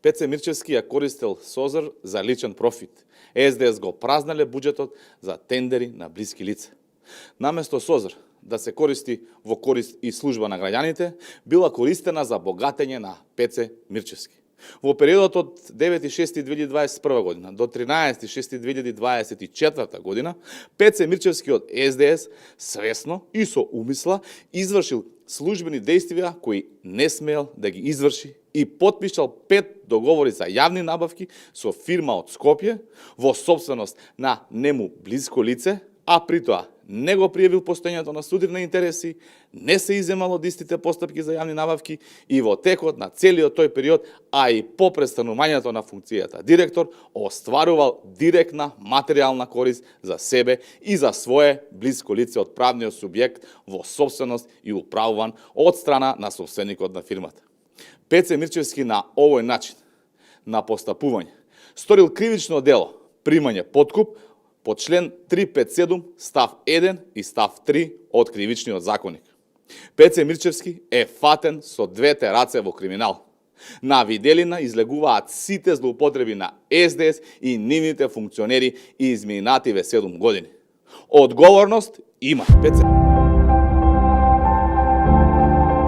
Пеце Мирчевски ја користел СОЗР за личен профит. СДС го празнеле буџетот за тендери на блиски лица. Наместо СОЗР да се користи во корист и служба на граѓаните, била користена за богатење на Пеце Мирчевски. Во периодот од 9.6.2021 година до 13.6.2024 година, Пеце Мирчевски од СДС свесно и со умисла извршил службени действија кои не смеел да ги изврши и потпишал 5 договори за јавни набавки со фирма од Скопје во собственост на нему блиско лице, а при тоа не го пријавил постоењето на судир на интереси, не се иземало од истите постапки за јавни набавки и во текот на целиот тој период, а и по престанувањето на функцијата директор, остварувал директна материјална корист за себе и за свое блиско лице од правниот субјект во собственост и управуван од страна на собственикот на фирмата. Пеце Мирчевски на овој начин на постапување сторил кривично дело примање подкуп по член 357 став 1 и став 3 од Кривичниот законник. Пеце Мирчевски е фатен со двете раце во криминал. На виделина излегуваат сите злоупотреби на СДС и нивните функционери и изминативе 7 години. Одговорност има. Пеце